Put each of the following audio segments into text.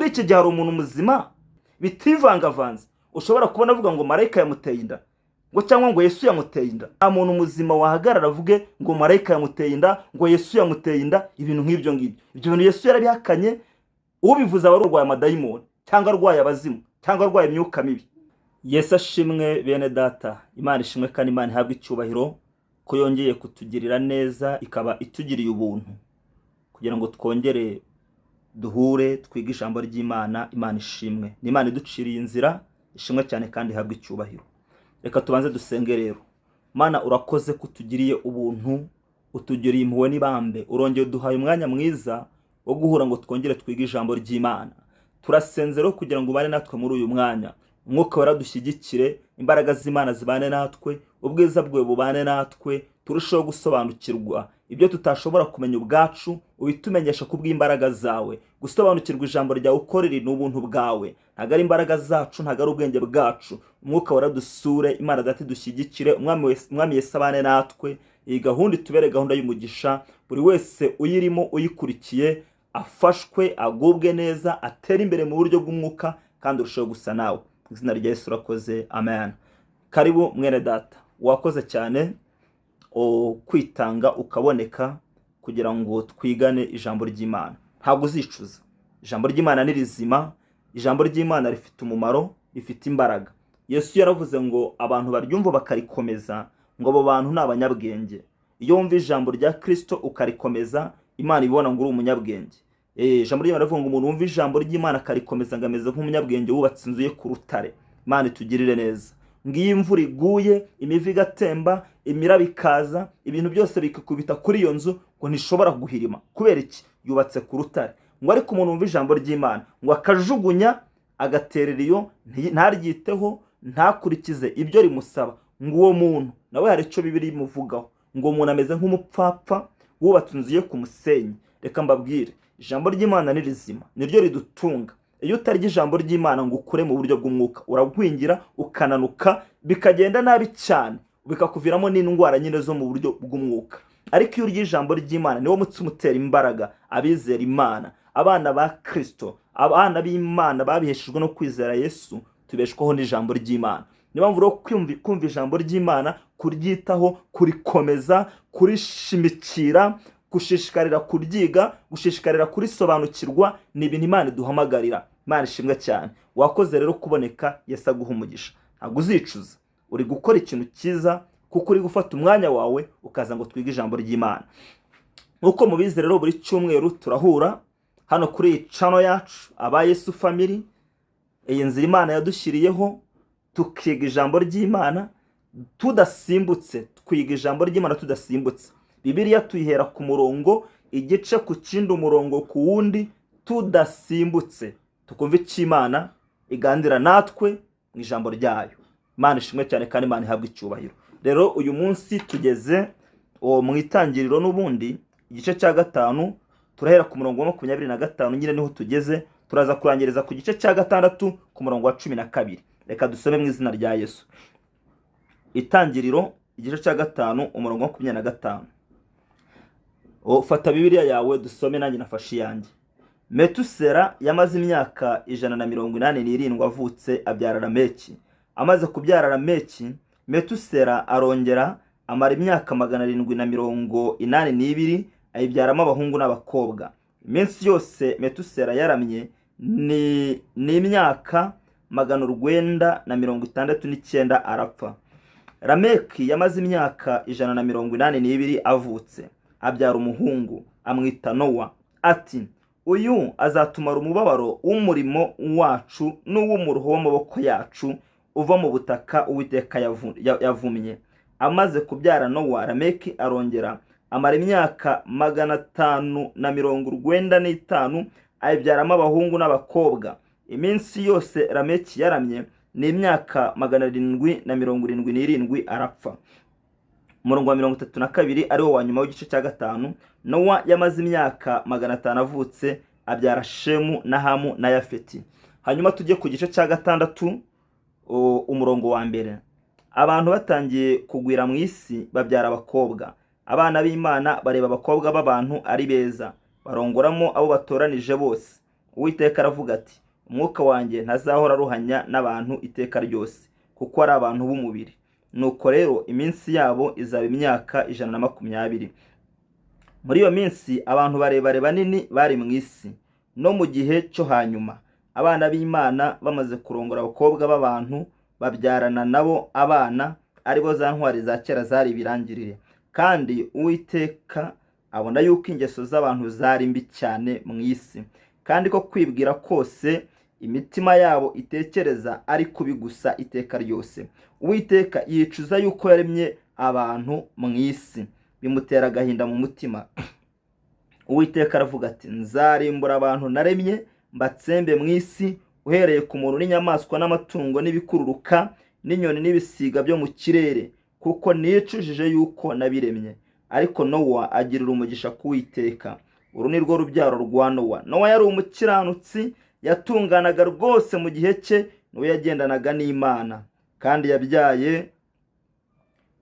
Muri iki gihe hari umuntu muzima bitivangavanze ushobora kubona avuga ngo marayika yamuteye inda, ngo cyangwa ngo Yesu yamuteye inda? Nta muntu muzima wahagarara avuge ngo marayika yamuteye inda, ngo Yesu yamuteye inda, ibintu nk'ibyo ngibyo. Ibyo bintu Yesu yarabihakanye. Ubivuze aba arwaye amadayimoni, cyangwa arwaye abazimu, cyangwa arwaye imyuka mibi. Yesu ashimwe, bene Data. Imana ishimwe kandi Imana ihabwe icyubahiro ko yongeye kutugirira neza, ikaba itugiriye ubuntu kugira ngo twongere duhure twige ijambo ry'Imana. Imana ishimwe, ni Imana iduciriye inzira. Ishimwe cyane kandi ihabwe icyubahiro. Reka tubanze dusenge rero. Mana, urakoze ko utugiriye ubuntu, utugiriye impuhwe n'ibambe, urongeye uduhaye umwanya mwiza wo guhura ngo twongere twige ijambo ry'Imana. Turasenze rero kugira ngo ubane natwe muri uyu mwanya. Umwuka Wera dushyigikire, imbaraga z'Imana zibane natwe, ubwiza bwawe bubane natwe, turusheho gusobanukirwa ibyo tutashobora kumenya ubwacu, ubitumenyesha ku bw'imbaraga zawe. Gusobanukirwa ijambo ryawe uko riri ni ubuntu bwawe, ntabwo ari imbaraga zacu, ntabwo ari ubwenge bwacu. Umwuka Wera dusure, Imana Data dushyigikire, Umwami Yesu abane natwe. Iyi gahunda itubere gahunda y'umugisha. Buri wese uyirimo, uyikurikiye, afashwe, agubwe neza, atere imbere mu buryo bw'umwuka kandi urusheho gusa nawe. Mu izina rya Yesu urakoze, amen. Karibu mwene Data, wakoze cyane kwitanga ukaboneka kugira ngo twigane ijambo ry'Imana. Ntabwo uzicuza. Ijambo ry'Imana ni rizima, ijambo ry'Imana rifite umumaro, rifite imbaraga. Yesu yaravuze ngo abantu baryumva bakarikomeza, ngo abo bantu ni abanyabwenge. Iyo wumva ijambo rya Kirisito ukarikomeza, Imana ibona ngo uri umunyabwenge. Ijambo ry'Imana rivuga ngo umuntu wumva ijambo ry'Imana akarikomeza ngo ameze nk'umunyabwenge wubatse inzu ye ku rutare. Imana itugirire neza. Ngo iyo imvura iguye, imivu igatemba, imiraba ikaza, ibintu byose bikikubita kuri iyo nzu, ngo ntishobora guhirima. Kubera iki? Yubatse ku rutare. Ngo ariko umuntu wumva ijambo ry'Imana ngo akajugunya, agaterera iyo, ntaryiteho, ntakurikize ibyo rimusaba, ngo uwo muntu nawe hari icyo Bibiliya imuvugaho, ngo uwo muntu ameze nk'umupfapfa wubatse inzu ye ku musenyi. Reka mbabwire, ijambo ry'Imana ni rizima, niryo ridutunga. Iyo utarya ijambo ry'Imana ngo ukure mu buryo bw'umwuka, uragwingira, ukananuka, bikagenda nabi cyane, bikakuviramo n'indwara nyine zo mu buryo bw'umwuka. Ariko iyo urya ijambo ry'Imana, niwo mutsima utera imbaraga. Abizera Imana, abana ba Kirisito, abana b'Imana babiheshejwe no kwizera Yesu, tubeshwaho n'ijambo ry'Imana. Niyo mpamvu rero kumva ijambo ry'Imana, kuryitaho, kurikomeza, kurishimikira, gushishikarira kuryiga, gushishikarira kurisobanukirwa, ni ibintu Imana iduhamagarira. Imana ishimwe cyane. Wakoze rero kuboneka. Yesu aguha umugisha. Ntabwo uzicuza, uri gukora ikintu cyiza kuko uri gufata umwanya wawe ukaza ngo twige ijambo ry'Imana. Nk'uko mubizi rero, buri cyumweru turahura hano kuri iyi channel yacu, Aba Yesu Family, iyi nzira Imana yadushyiriyeho, tukiga ijambo ry'Imana tudasimbutse. Twiga ijambo ry'Imana tudasimbutse. Bibiliya tuyihera ku murongo, igice ku kindi, umurongo ku wundi, tudasimbutse, tukumva icyo Imana iganira natwe mu ijambo ryayo. Imana ishimwe cyane kandi Imana ihabwe icyubahiro. Rero uyu munsi tugeze mu Itangiriro n'ubundi, igice cya 5. Turahera ku murongo wa 25 nyine, niho tugeze. Turaza kurangiriza ku gice cya 6 ku murongo wa 12. Reka dusome mu izina rya Yesu. Itangiriro, igice cya 5, umurongo wa 25. Fata Bibiliya yawe dusome, nanjye nafashe iyanjye. Metusera yamaze imyaka 187 avutse, abyara Lameki. Amaze kubyara Lameki, Metusera arongera amara imyaka 782, ayibyaramo abahungu n'abakobwa. Iminsi yose Metusera yaramye ni imyaka 969, arapfa. Lameki yamaze imyaka 182 avutse, abyara umuhungu, amwita Nowa, ati: "Uyu azatumara umubabaro w'umurimo wacu n'uw'umuruho w'amaboko yacu uva mu butaka Uwiteka yavumye." Amaze kubyara Nowa, Lameki arongera amara imyaka 595, ayibyaramo abahungu n'abakobwa. Iminsi yose Lameki yaramye ni imyaka 777, arapfa. Umurongo wa 32, ariwo wa nyuma w'igice cya 5. Nowa yamaze imyaka 500 avutse, abyara Shemu na Hamu na Yafeti. Hanyuma tujye ku gice cya 6, umurongo wa 1. Abantu batangiye kugwira mu isi, babyara abakobwa. Abana b'Imana bareba abakobwa b'abantu ari beza, barongoramo abo batoranije bose. Uwiteka aravuga ati: "Umwuka wanjye ntazahora aruhanya n'abantu iteka ryose, kuko ari abantu b'umubiri. Nuko rero iminsi yabo izaba imyaka 120." Muri iyo minsi abantu barebare banini bari mu isi. No mu gihe cyo hanyuma, abana b'Imana bamaze kurongora abakobwa b'abantu, babyarana nabo abana, aribo za ntwari za kera zari ibirangirire. Kandi Uwiteka abona yuko ingeso z'abantu zari mbi cyane mu isi, kandi ko kwibwira kose imitima yabo itekereza ari kubi gusa iteka ryose. Uwiteka yicuza yuko yaremye abantu mu isi, bimutera agahinda mu mutima. Uwiteka aravuga ati: "Nzarimbura abantu naremye, mbatsembe mu isi, uhereye ku muntu n'inyamaswa n'amatungo n'ibikururuka n'inyoni n'ibisiga byo mu kirere, kuko nicujije yuko nabiremye." Ariko Nowa agirira umugisha ku Uwiteka. Uru ni rwo rubyaro rwa Nowa. Nowa yari umukiranutsi, yatunganaga rwose mu gihe cye, niwe yagendanaga n'Imana. Kandi yabyaye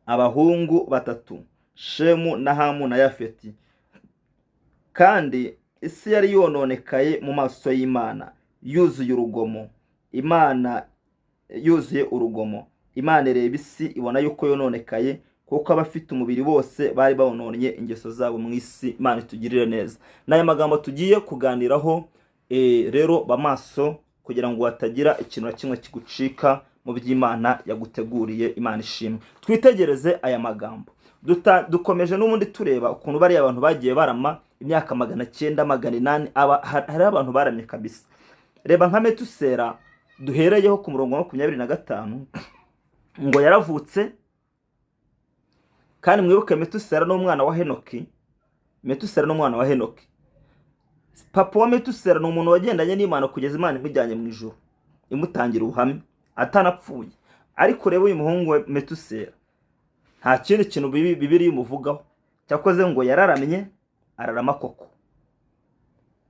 abahungu batatu, Shemu na Hamu na Yafeti. Kandi isi yari yononekaye mu maso y'Imana, yuzuye urugomo. Imana yuzuye urugomo. Imana ireba isi, ibona yuko yononekaye, kuko abafite umubiri bose bari bawononnye ingeso zabo mu isi. Imana itugirire neza. Ni aya magambo tugiye kuganiraho. Rero ba maso kugira ngo hatagira ikintu na kimwe kigucika mu by'Imana yaguteguriye. Imana ishimwe. Twitegereze aya magambo. Dukomeje n'ubundi tureba ukuntu bariya abantu bagiye barama imyaka 900, 800. Hariho abantu baramye kabisa. Reba nka Metusera duhereyeho ku murongo wa 25, ngo yaravutse. Kandi mwibuke, Metusera n'umwana wa Henoki. Metusera n'umwana wa Henoki. Papa wa Metusera ni umuntu wagendanye n'Imana kugeza Imana imujyanye mu ijuru, imutangira ubuhamya atanapfuye. Ariko reba uyu muhungu we Metusera, nta kindi kintu Bibiliya imuvugaho, cyakoze ngo yararamye, ararama koko.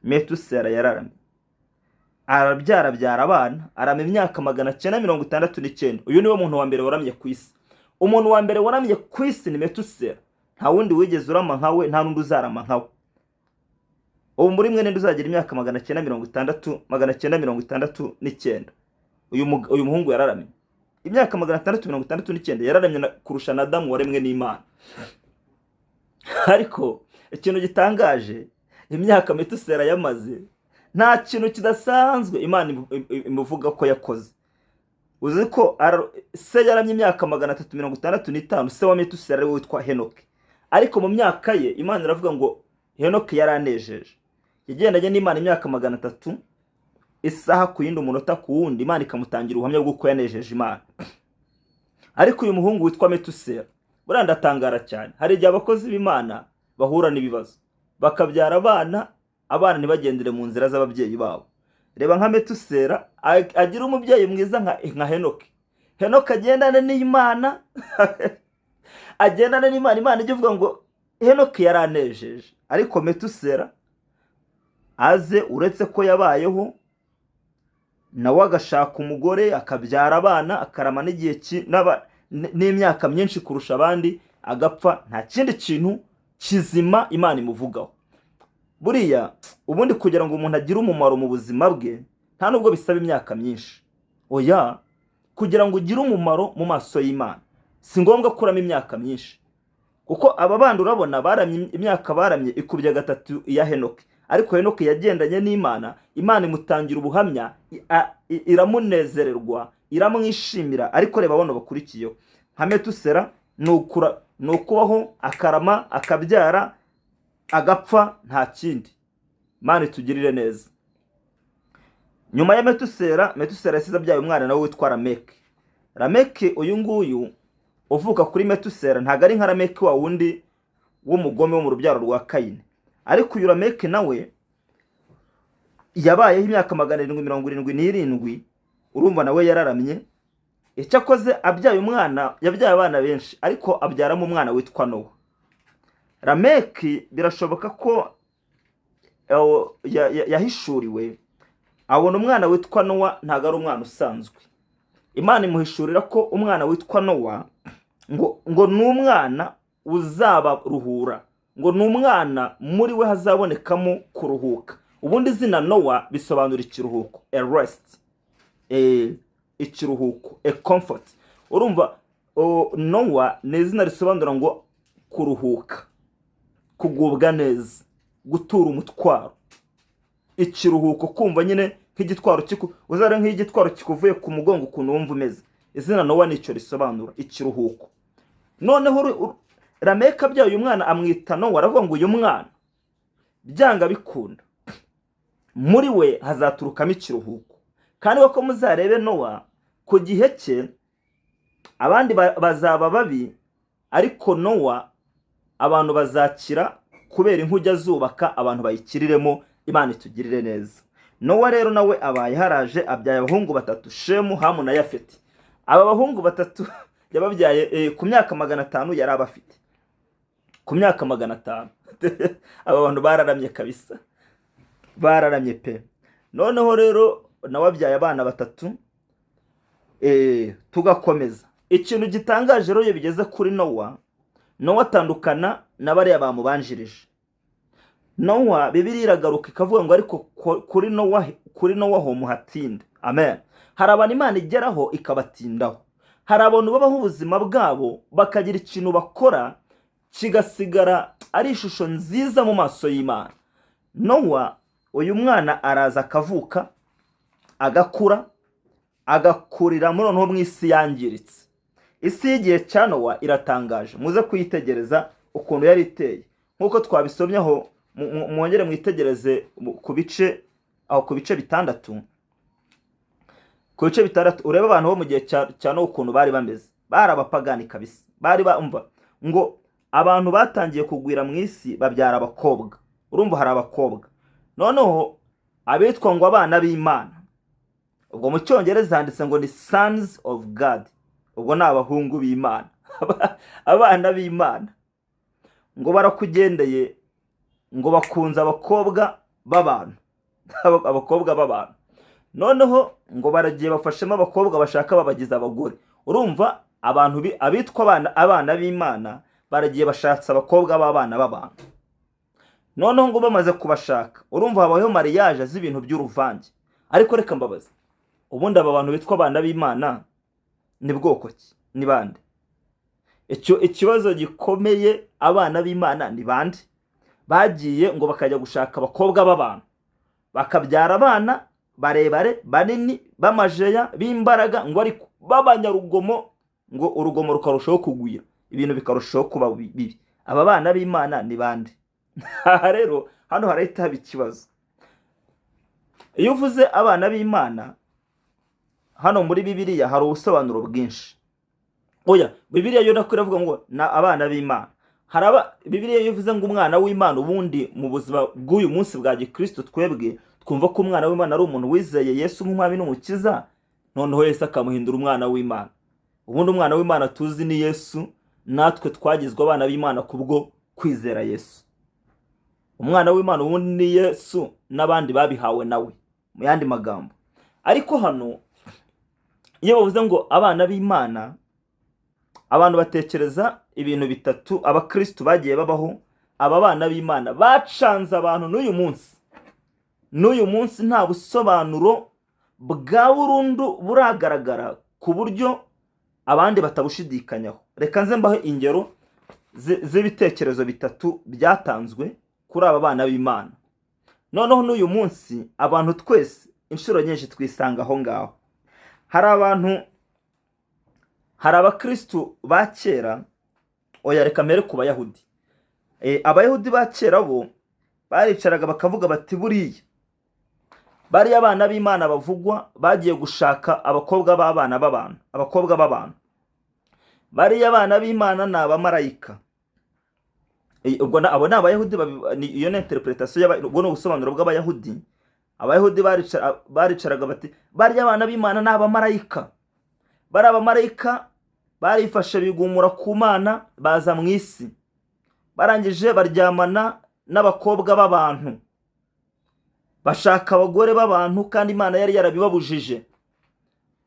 Metusera yararamye, arabyara, abyara abana, arama imyaka 969. Uyu niwe muntu wa mbere waramye ku isi. Umuntu wa mbere waramye ku isi ni Metusera. Nta wundi wigeze urama nkawe, nta n'undi uzarama nkawe. Ubu muri mwe ninde uzagira imyaka 960, 969? Uyu muhungu yararamye imyaka 669, yararamye kurusha na Adamu waremwe n'Imana. Ariko ikintu gitangaje, imyaka Metusera yamaze, nta kintu kidasanzwe Imana imuvuga ko yakoze. Uzi ko se yaramye imyaka 365, se wa Metusera ari we witwa Henoki. Ariko mu myaka ye Imana iravuga ngo Henoki yaranejeje, yagendanye n'Imana imyaka 300, isaha ku yindi, umunota ku wundi, Imana ikamutangira ubuhamya bw'uko yanejeje Imana. Ariko uyu muhungu witwa Metusera, buriya ndatangara cyane. Hari igihe abakozi b'Imana bahura n'ibibazo, bakabyara abana, abana ntibagendere mu nzira z'ababyeyi babo. Reba nka Metusera, agira umubyeyi mwiza nka Henoki. Henoki agendane n'Imana, agendane n'Imana, Imana ijya ivuga ngo Henoki yaranejeje. Ariko Metusera aze, uretse ko yabayeho nawe agashaka umugore, akabyara abana, akarama n'igihe n'imyaka myinshi kurusha abandi, agapfa, nta kindi kintu kizima Imana imuvugaho. Buriya ubundi kugira ngo umuntu agire umumaro mu buzima bwe, nta nubwo bisaba imyaka myinshi. Oya, kugira ngo ugire umumaro mu maso y'Imana si ngombwa kurama imyaka myinshi, kuko aba bandi urabona baramye, imyaka baramye ikubye gatatu iya Henoki. Ariko Henoki yagendanye n'Imana, Imana imutangira ubuhamya, iramunezererwa, iramwishimira. Ariko reba bano bakurikiyeho nka Metusera, ni ukubaho, akarama, akabyara, agapfa, nta kindi. Imana itugirire neza. Nyuma ya Metusera, Metusera yasize abyaye umwana nawe witwa Rameki. Rameki uyu nguyu uvuka kuri Metusera ntabwo ari nka Rameki wa wundi w'umugome wo mu rubyaro rwa Kayini. Ariko uyu Rameki nawe yabayeho imyaka 777. Urumva nawe yararamye. Icyakoze abyaye umwana, yabyaye abana benshi, ariko abyaramo umwana witwa Nowa. Rameki birashoboka ko yahishuriwe, abona umwana witwa Nowa. Ntabwo ari umwana usanzwe. Imana imuhishurira ko umwana witwa Nowa ngo ni umwana uzabaruhura, ngo ni umwana muri we hazabonekamo kuruhuka. Ubundi izina Nowa bisobanura ikiruhuko, a rest, ikiruhuko, a comfort. Urumva Nowa ni izina risobanura ngo kuruhuka, kugubwa neza, gutura umutwaro, ikiruhuko, kumva nyine nk'igitwaro kiku uzare nk'igitwaro kikuvuye ku mugongo, ukuntu wumva umeze. Izina Nowa nicyo risobanura, ikiruhuko. Noneho Lameka abyaye uyu mwana amwita Nowa, aravuga ngo uyu mwana byanga bikunda muri we hazaturukamo ikiruhuko. Kandi koko muzarebe Nowa ku gihe cye, abandi bazaba babi, ariko Nowa abantu bazakira kubera inkuge azubaka, abantu bayikiriremo. Imana itugirire neza. Nowa rero nawe abaye haraje, abyaye abahungu batatu, Shemu, Hamu na Yafeti. Aba bahungu batatu yababyaye ku myaka 500 yari abafite, ku myaka 500. Aba bantu bararamye kabisa, bararamye pe. Noneho rero nawe abyaye abana batatu. Tugakomeza. Ikintu gitangaje rero, iyo bigeze kuri Nowa, Nowa atandukana na bariya bamubanjirije. Nowa, Bibiliya iragaruka ikavuga ngo ariko kuri Nowa ho muhatinde. Amen. Hari abantu Imana igeraho ikabatindaho. Hari abantu babaho ubuzima bwabo bakagira ikintu bakora kigasigara ari ishusho nziza mu maso y'Imana. Nowa, uyu mwana araza akavuka, agakura, agakurira muri noneho mu isi yangiritse. Isi y'igihe cya Nowa iratangaje, muze kuyitegereza ukuntu yari iteye nk'uko twabisomyeho. Mwongere mwitegereze ku bice aho, ku bice 6, ku bice 6, urebe abantu bo mu gihe cya Nowa ukuntu bari bameze. Bari abapagani kabisa. Bari bumva ngo abantu batangiye kugwira mu isi, babyara abakobwa. Urumva hari abakobwa, noneho abitwa ngo abana b'Imana, ubwo mu Cyongereza handitse ngo ni sons of God, ubwo ni abahungu b'Imana, abana b'Imana, ngo barakugendeye, ngo bakunze abakobwa b'abantu, abakobwa b'abantu. Noneho ngo baragiye bafashemo abakobwa bashaka, babagize abagore. Urumva abantu abitwa abana b'Imana baragiye bashatse abakobwa b'abana b'abantu. Noneho ngo bamaze kubashaka, urumva habayeho mariage z'ibintu by'uruvange. Ariko reka mbabaze, ubundi aba bantu bitwa abana b'Imana ni bwoko ki? Ni bande? Icyo ikibazo gikomeye. Abana b'Imana ni bande bagiye ngo bakajya gushaka abakobwa b'abantu, bakabyara abana barebare, banini, b'amajeya, b'imbaraga, ngo ariko b'abanyarugomo, ngo urugomo rukarushaho kugwira, ibintu bikarushaho kuba bibi? Aba bana b'Imana ni bande? Aha rero hano harahita haba ikibazo. Iyo uvuze abana b'Imana hano muri Bibiliya hari ubusobanuro bwinshi. Oya, Bibiliya yo nako iravuga ngo ni abana b'Imana. Hari aba Bibiliya iyo ivuze ngo umwana w'Imana, ubundi mu buzima bw'uyu munsi bwa gikristo twebwe twumva ko umwana w'Imana ari umuntu wizeye Yesu nk'umwami n'umukiza, noneho Yesu akamuhindura umwana w'Imana. Ubundi umwana w'Imana tuzi ni Yesu. Natwe twagizwe abana b'Imana kubwo kwizera Yesu. Umwana w'Imana ubundi ni Yesu n'abandi babihawe nawe, mu yandi magambo. Ariko hano iyo bavuze ngo abana b'Imana, abantu batekereza ibintu bitatu. Abakristu bagiye babaho, aba bana b'Imana bacanze abantu. N'uyu munsi nta busobanuro bwa burundu buragaragara ku buryo abandi batabushidikanyaho. Reka nze mbahe ingero z'ibitekerezo bitatu byatanzwe kuri aba bana b'Imana. Noneho n'uyu munsi abantu twese inshuro nyinshi twisanga aho ngaho. Hari abantu, hari abakristu ba kera. Oya, reka mbere ku Bayahudi. Abayahudi ba kera bo baricaraga bakavuga bati: buriya bariya abana b'Imana bavugwa bagiye gushaka abakobwa b'abana b'abantu, abakobwa b'abantu, bariya abana b'Imana ni abamarayika. Ubwo abo ni Abayahudi. Iyo ni interpretation, ubwo ni ubusobanuro bw'Abayahudi. Abayahudi baricaraga bati: bariya abana b'Imana ni abamarayika, bari abamarayika barifashe bigumura ku Mana, baza mu isi, barangije baryamana n'abakobwa b'abantu, bashaka abagore b'abantu, kandi Imana yari yarabibabujije.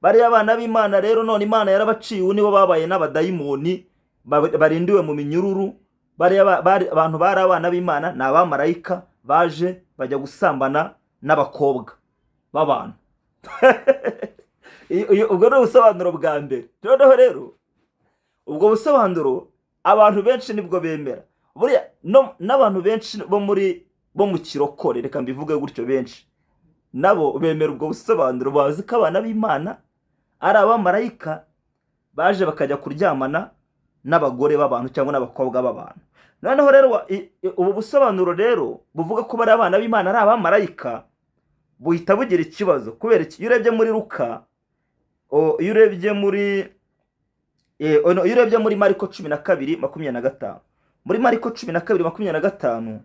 Bariya abana b'Imana rero none Imana yarabaciye, ubu nibo babaye n'abadayimoni barindiwe mu minyururu. Bariya abantu bari abana b'Imana ni abamarayika baje. bajya gusambana n'abakobwa b'abantu. Ubwo ni ubusobanuro bwa mbere. Noneho rero ubwo busobanuro abantu benshi nibwo bemera. Buriya n'abantu benshi bo mu kirokore, reka mbivuge gutyo, benshi nabo bemera ubwo busobanuro. Bazi ko abana b'Imana ari abamarayika baje bakajya kuryamana n'abagore b'abantu cyangwa n'abakobwa b'abantu. Noneho rero ubu busobanuro rero buvuga ko bari abana b'Imana ari abamarayika buhita bugira ikibazo. Kubera iki? Iyo urebye muri Luka, iyo urebye muri Mariko 12:25, muri Mariko 12:25,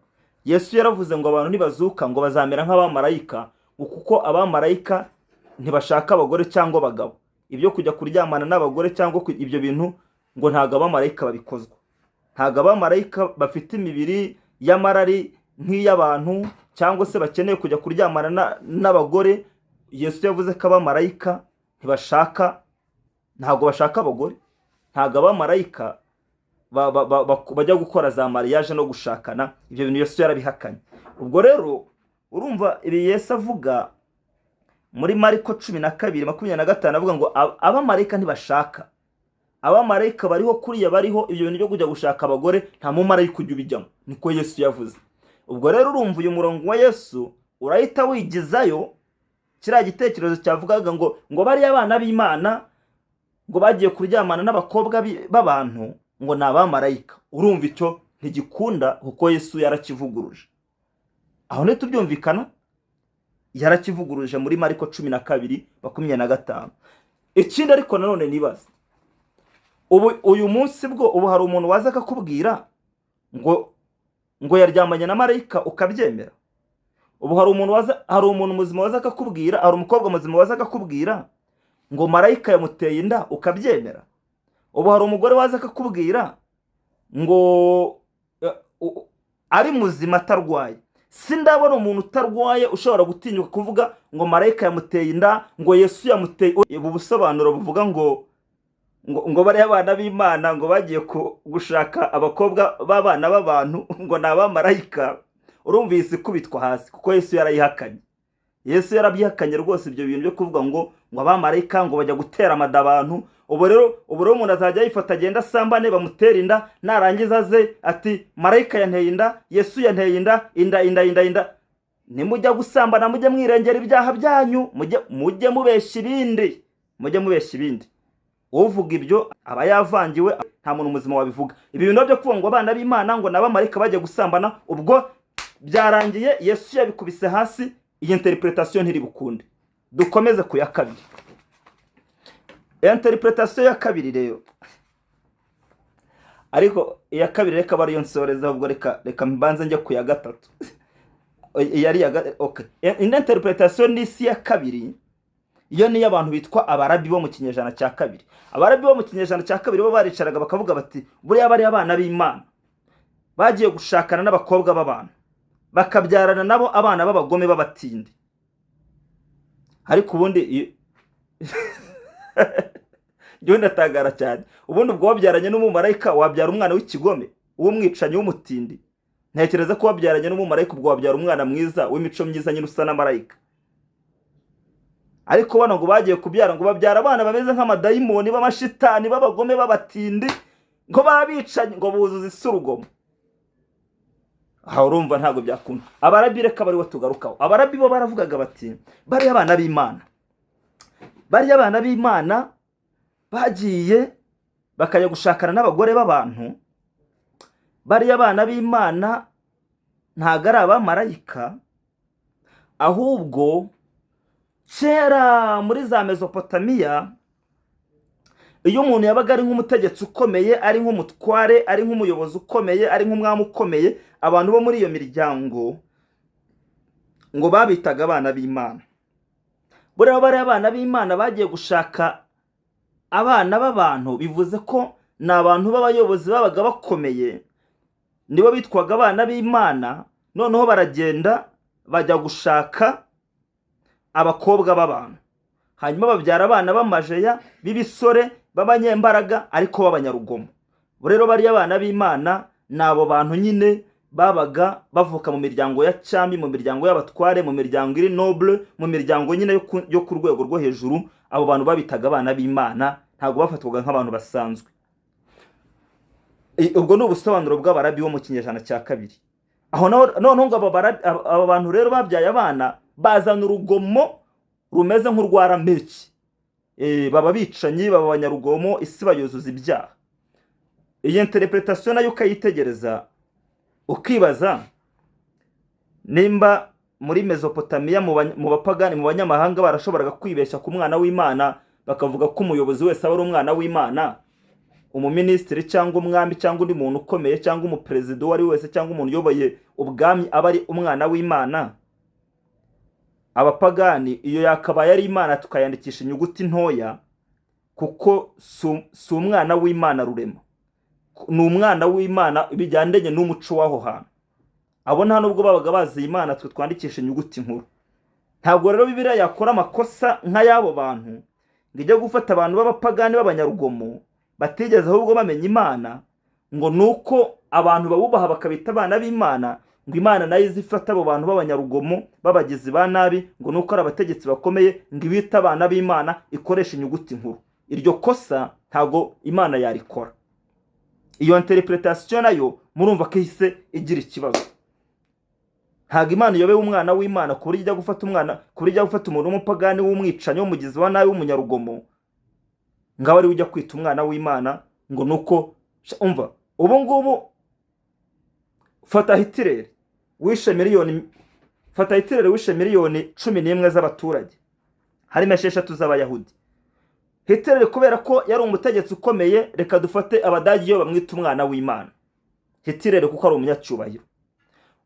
Yesu yaravuze ngo abantu nibazuka ngo bazamera nk'abamarayika, ngo kuko abamarayika ntibashaka abagore cyangwa abagabo. Ibyo kujya kuryamana n'abagore cyangwa ibyo bintu ngo ntabwo abamarayika babikozwa. Ntabwo abamarayika bafite imibiri y'amarari nk'iy'abantu cyangwa se bakeneye kujya kuryamana n'abagore. Yesu yavuze ko abamarayika ntibashaka, ntabwo bashaka abagore. Ntabwo abamarayika bajya gukora za mariage no gushakana. Ibyo bintu Yesu yarabihakanye. Ubwo rero urumva ibi Yesu avuga muri Mariko 12:25, avuga ngo abamarayika ntibashaka, abamarayika bariho kuriya bariho, ibyo bintu byo kujya gushaka abagore nta mumarayika ujya ubijyamo, niko Yesu yavuze. Ubwo rero urumva uyu murongo wa Yesu urahita wigizayo kiriya gitekerezo cyavugaga ngo bariya abana b'Imana ngo bagiye kuryamana n'abakobwa b'abantu ngo ni abamarayika. Urumva icyo ntigikunda kuko Yesu yarakivuguruje. Aho ntitubyumvikana? Yarakivuguruje muri Mariko 12:25. Ikindi ariko nanone nibaza, ubu uyu munsi bwo ubu hari umuntu waza akakubwira ngo yaryamanye na marayika ukabyemera? Ubu hari umuntu waza, hari umuntu muzima waza akakubwira, hari umukobwa muzima waza akakubwira ngo marayika yamuteye inda ukabyemera? Ubu hari umugore waza akakubwira ngo ari muzima atarwaye? Sindabona umuntu utarwaye ushobora gutinyuka kuvuga ngo marayika yamuteye inda, ngo Yesu yamuteye. Ubu busobanuro buvuga ngo bariya abana b'Imana ngo bagiye gushaka abakobwa b'abana b'abantu ngo ni abamarayika, urumva iyi si ikubitwa hasi kuko Yesu yarayihakanye. Yesu yarabyihakanye rwose ibyo bintu byo kuvuga ngo abamarayika ngo bajya gutera amada abantu. Ubu rero umuntu azajya yifata agenda asambane, bamutera inda, narangiza aze ati marayika yanteye inda, Yesu yanteye inda, inda, inda, inda, inda. Nimujya gusambana mujye mwirengera ibyaha byanyu, mujye mubeshya ibindi, mujye mubeshya ibindi. Uvuga ibyo aba yavangiwe, nta muntu muzima wabivuga. Ibi bintu byo kuvuga ngo abana b'Imana ngo n'abamarayika bajya gusambana, ubwo byarangiye, Yesu yabikubise hasi. Iyi interpretation ntiri bukunde. Dukomeze ku ya kabiri. Interpretation ya kabiri rero, ariko iya kabiri reka aba ariyo nsoreza, ahubwo reka mbanze njye ku ya gatatu. Iya ari iya, okay. Indi interpretation ni isi ya kabiri. Iyo niyo abantu bitwa abarabi bo mu kinyejana cya kabiri. Abarabi bo mu kinyejana cya kabiri bo baricaraga bakavuga bati buriya bariya abana b'Imana bagiye gushakana n'abakobwa b'abantu bakabyarana nabo abana b'abagome b'abatindi. Ariko ubundi njyewe ndatangara cyane, ubundi ubwo wabyaranye n'umumarayika wabyara umwana w'ikigome, w'umwicanyi, w'umutindi? Ntekereza ko wabyaranye n'umumarayika ubwo wabyara umwana mwiza w'imico myiza nyine usa na marayika. Ariko bano ngo bagiye kubyara, ngo babyara abana bameze nk'amadayimoni, b'amashitani, b'abagome, b'abatindi, ngo babicanyi, ngo buzuza isi urugomo. Aha urumva ntabwo byakunda. Abarabi reka baribo tugarukaho. Abarabi bo baravugaga bati bariya abana b'Imana, bariya abana b'Imana bagiye bakajya gushakana n'abagore b'abantu, bariya abana b'Imana ntabwo ari abamarayika, ahubwo kera muri za Mezopotamiya iyo umuntu yabaga ari nk'umutegetsi ukomeye, ari nk'umutware, ari nk'umuyobozi ukomeye, ari nk'umwami ukomeye, abantu bo muri iyo miryango ngo babitaga abana b'Imana. Buriya bariya abana b'Imana bagiye gushaka abana b'abantu, bivuze ko ni abantu b'abayobozi babaga bakomeye, nibo bitwaga abana b'Imana. Noneho baragenda bajya gushaka abakobwa b'abantu, hanyuma babyara abana b'amajeya, b'ibisore, b'abanyembaraga, ariko b'abanyarugomo. Rero bariya abana b'Imana ni abo bantu nyine. Babaga bavuka mu miryango ya cyami, mu miryango y'abatware, mu miryango iri noble, mu miryango nyine yo ku rwego rwo hejuru. Abo bantu babitaga abana b'Imana, ntabwo bafatwaga nk'abantu basanzwe. Ubwo ni ubusobanuro bw'abarabi bo mu kinyejana cya kabiri. Aho noneho ngo aba bantu rero babyaye abana bazana urugomo rumeze nk'urwa Lameki. Baba bicanyi, baba abanyarugomo, isi bayuzuza ibyaha. Iyi interpretation nayo ukayitegereza, ukibaza nimba muri Mesopotamiya, mu bapagani, mu banyamahanga, barashoboraga kwibeshya ku mwana w'Imana, bakavuga ko umuyobozi wese aba ari umwana w'Imana, umuminisitiri cyangwa umwami cyangwa undi muntu ukomeye cyangwa umuperezida uwo ari we wese cyangwa umuntu uyoboye ubwami aba ari umwana w'Imana. Abapagani, iyo yakabaye ari Imana tukayandikisha inyuguti ntoya, kuko si umwana w'Imana rurema, ni umwana w'Imana bijyandanye n'umuco w'aho hantu. Abo nta nubwo babaga bazi Imana twe twandikisha inyuguti nkuru. Ntabwo rero Bibiliya yakora amakosa nk'ay'abo bantu ngo ijye gufata abantu b'abapagani b'abanyarugomo batigeze ahubwo bamenya Imana, ngo ni uko abantu babubaha bakabita abana b'Imana, ngo Imana nayo ize ifata abo bantu b'abanyarugomo b'abagizi ba nabi, ngo ni uko ari abategetsi bakomeye, ngo ibite abana b'Imana, ikoresha inyuguti nkuru. Iryo kosa ntabwo Imana yarikora. Iyo interpretation nayo murumva ko ihise igira ikibazo. Ntabwo Imana iyobewe umwana w'Imana ku buryo ijya gufata umwana, ku buryo ijya gufata umuntu w'umupagani, w'umwicanyi, w'umugizi wa nabi, w'umunyarugomo, ngo abe ariwe ujya kwita umwana w'Imana, ngo ni uko. Umva, ubu ngubu fata Hitireri wishe miliyoni, fata Hitireri wishe miliyoni 11 z'abaturage, harimo 6 z'Abayahudi. Hitireri, kubera ko yari umutegetsi ukomeye, reka dufate Abadage iyo bamwita umwana w'Imana Hitireri kuko ari umunyacyubahiro.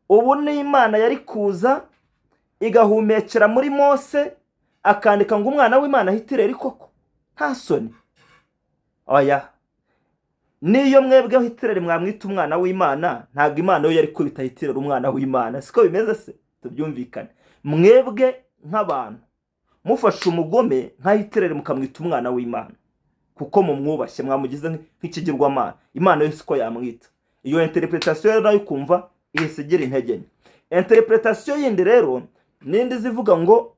Ubu ni Imana yari kuza igahumekera muri Mose akandika ngo umwana w'Imana Hitireri koko? Nta soni? Oya, niyo mwebwe Hitireri mwamwita umwana w'Imana, ntabwo Imana yo yari kubita Hitireri umwana w'Imana. Siko bimeze se? Tubyumvikane. Mwebwe nk'abantu mufashe umugome nka Hitireri mukamwita umwana w'Imana kuko mumwubashye, mwamugize nk'ikigirwamana, Imana yo siko yamwita. Iyo interpretation rero nayo ukumva ihise igira intege nke. Interpretation yindi rero n'indi zivuga ngo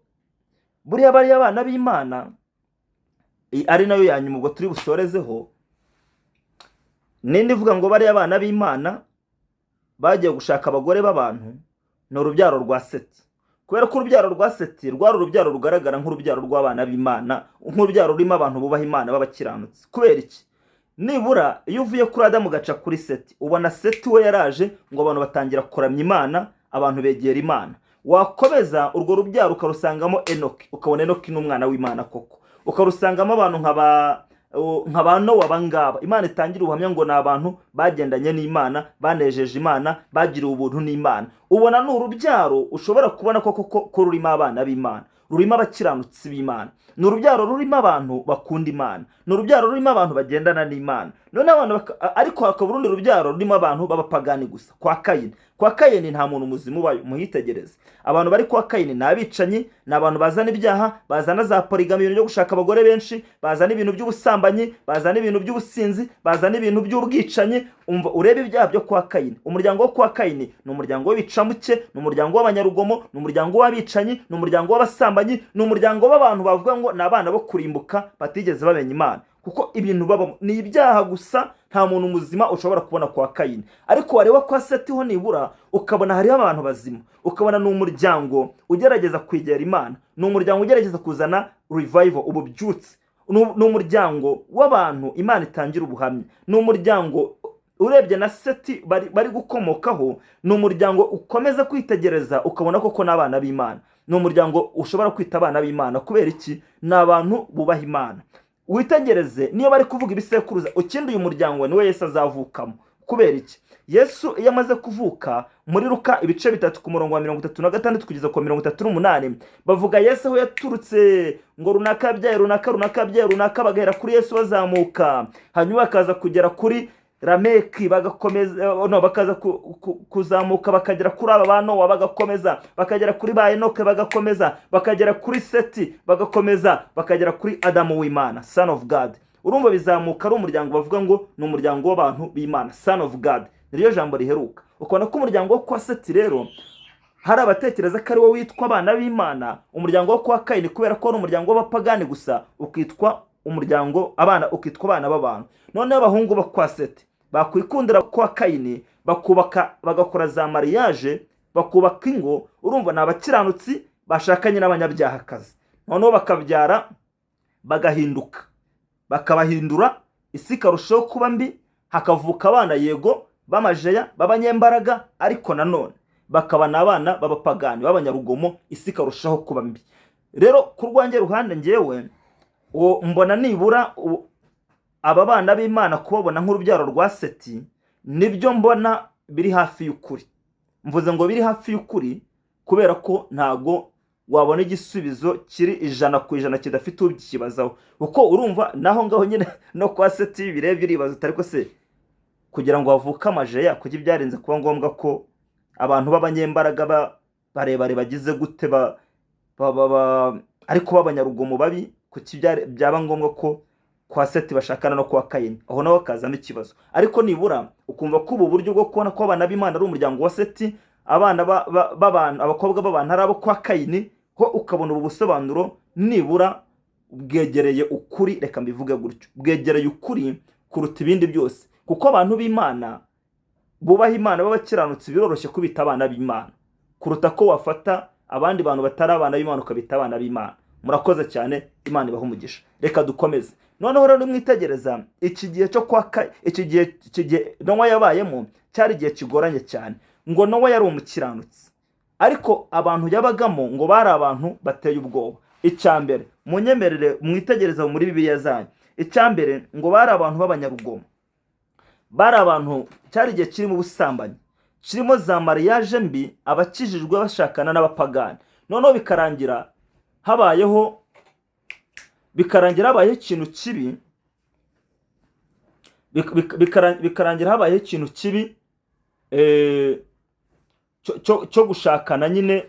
buriya bariya abana b'Imana, ari nayo ya nyuma ubwo turi busorezeho, n'indi ivuga ngo bariya abana b'Imana bagiye gushaka abagore b'abantu ni urubyaro rwa Seti, kubera ko urubyaro rwa Seti rwari urubyaro rugaragara nk'urubyaro rw'abana b'Imana, nk'urubyaro rurimo abantu bubaha Imana b'abakiranutsi. Kubera iki? Nibura iyo uvuye kuri Adamu ugaca kuri Seti, ubona Seti we yaraje ngo abantu batangira kuramya Imana, abantu begera Imana. Wakomeza urwo rubyaro ukarusangamo Enoki, ukabona Enoki ni umwana w'Imana koko. Ukarusangamo abantu nka ba Nowa, abangaba Imana itangira ubuhamya ngo ni abantu bagendanye n'Imana, banejeje Imana, bagiriwe ubuntu n'Imana. Ubona ni urubyaro ushobora kubona koko ko rurimo abana b'Imana, rurimo abakiranutsi b'Imana, ni urubyaro rurimo abantu bakunda Imana, ni urubyaro rurimo abantu bagendana n'Imana. None abantu ariko hakaba urundi rubyaro rurimo abantu b'abapagani gusa, kwa Kayini. Kwa Kayini nta muntu muzima ubayo. Muhitegereze, abantu bari kwa Kayini ni abicanyi, ni abantu bazana ibyaha, bazana za polygamy, ibintu byo gushaka abagore benshi, bazana ibintu by'ubusambanyi, bazana ibintu by'ubusinzi, bazana ibintu by'ubwicanyi. Umva, urebe ibyaha byo kwa Kayini. Umuryango wo kwa Kayini ni umuryango w'ibicamuke, ni umuryango w'abanyarugomo, ni umuryango w'abicanyi, ni umuryango w'abasambanyi, ni umuryango w'abantu bavuga ngo ni abana bo kurimbuka batigeze bamenya Imana, kuko ibintu babamo ni ibyaha gusa. Nta muntu muzima ushobora kubona kwa Kayini. Ariko wareba kwa Seti ho nibura ukabona hariho abantu bazima, ukabona ni umuryango ugerageza kwegera Imana, ni umuryango ugerageza kuzana revival, ububyutse, ni umuryango w'abantu Imana itangira ubuhamya. Ni umuryango urebye na Seti bari gukomokaho, ni umuryango ukomeza kwitegereza ukabona koko n'abana b'Imana, ni umuryango ushobora kwita abana b'Imana. Kubera iki? Ni abantu bubaha Imana. Witegereze niyo bari kuvuga ibisekuruza, ukindi uyu muryango niwe Yesu azavukamo. Kubera iki? Yesu iyo amaze kuvuka, muri Luka ibice 3 ku murongo wa 36 kugeza ku 38, bavuga Yesu aho yaturutse, ngo runaka yabyaye runaka, runaka yabyaye runaka, bagahera kuri Yesu bazamuka, hanyuma bakaza kugera kuri Lameki, bagakomeza, no bakaza kuzamuka bakagera kuri aba ba Nowa, bagakomeza bakagera kuri ba Enoke, bagakomeza bakagera kuri Seti, bagakomeza bakagera kuri Adamu w'Imana, son of God. Urumva bizamuka ari umuryango bavuga ngo ni umuryango w'abantu b'Imana, son of God, niryo jambo riheruka. Ukabona ko umuryango wo kwa Seti rero hari abatekereza ko ari wo witwa abana b'Imana, umuryango wo kwa Kayini kubera ko ari umuryango w'abapagani gusa ukitwa umuryango abana, ukitwa abana b'abantu. Noneho abahungu bo kwa Seti bakwikundira kwa Kayini, bakubaka, bagakora za mariage, bakubaka ingo. Urumva ni abakiranutsi bashakanye n'abanyabyahakazi, noneho bakabyara, bagahinduka, bakabahindura, isi ikarushaho kuba mbi, hakavuka abana yego b'amajeya b'abanyembaraga, ariko nanone bakaba n'abana b'abapagani b'abanyarugomo, isi ikarushaho kuba mbi. Rero ku rwanjye ruhande ngewe uwo mbona nibura aba bana b'Imana kubabona nk'urubyaro rwa Seti nibyo mbona biri hafi y'ukuri. Mvuze ngo biri hafi y'ukuri kubera ko ntago wabona igisubizo kiri 100% kidafite ubyibazaho, kuko urumva naho ngaho nyine no kwa Seti birebye uribaza utari ko se kugira ngo havuke amajeya, kuki byarenze kuba ngombwa ko abantu b'abanyembaraga barebare bagize gute ariko b'abanyarugomo babi, kuki byaba ngombwa ko kwa Seti bashakana no kwa Kayini? Aho naho hakazamo ikibazo. Ariko nibura ukumva ko ubu buryo bwo kubona ko abana b'Imana ari umuryango wa Seti, abana b'abantu, abakobwa b'abantu ari abo kwa Kayini, ho ukabona ubu busobanuro nibura bwegereye ukuri, reka mbivuge gutyo, bwegereye ukuri kuruta ibindi byose. Kuko abantu b'Imana bubaha Imana b'abakiranutsi biroroshye kubita abana b'Imana kuruta ko wafata abandi bantu batari abana b'Imana ukabita abana b'Imana. Murakoze cyane, Imana ibahe umugisha. Reka dukomeze. Noneho rero nimwitegereza iki gihe cyo kwa iki gihe Nowa yabayemo cyari igihe kigoranye cyane. Ngo Nowa yari umukiranutsi, ariko abantu yabagamo ngo bari abantu bateye ubwoba. Icya mbere, munyemerere mwitegereze muri Bibiliya zanyu, icya mbere ngo bari abantu b'abanyarugomo, bari abantu, cyari igihe kirimo ubusambanyi, kirimo za mariage mbi, abakijijwe bashakana n'abapagani. Noneho bikarangira habayeho ikintu kibi, bikarangira habayeho ikintu kibi cyo gushakana nyine,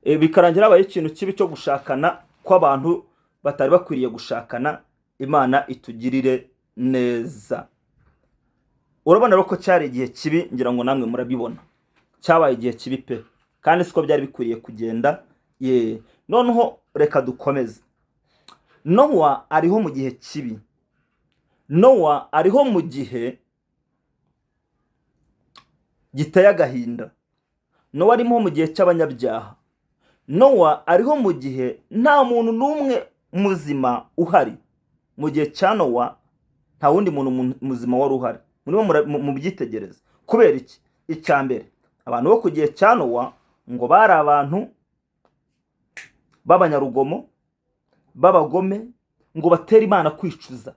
bikarangira habayeho ikintu kibi cyo gushakana kw'abantu batari bakwiriye gushakana. Imana itugirire neza. Urabona rero ko cyari igihe kibi, ngira ngo namwe murabibona, cyabaye igihe kibi pe, kandi siko byari bikwiriye kugenda. Ye, noneho reka dukomeze. Nowa ariho mu gihe kibi, Nowa ariho mu gihe giteye agahinda, Nowa arimo mu gihe cy'abanyabyaha, Nowa ariho mu gihe nta muntu n'umwe muzima uhari. Mu gihe cya Nowa nta wundi muntu muzima wari uhari. Murimo mubyitegereze. Kubera iki? Icya mbere, abantu bo ku gihe cya Nowa ngo bari abantu b'abanyarugomo, b'abagome, ngo batere Imana kwicuza.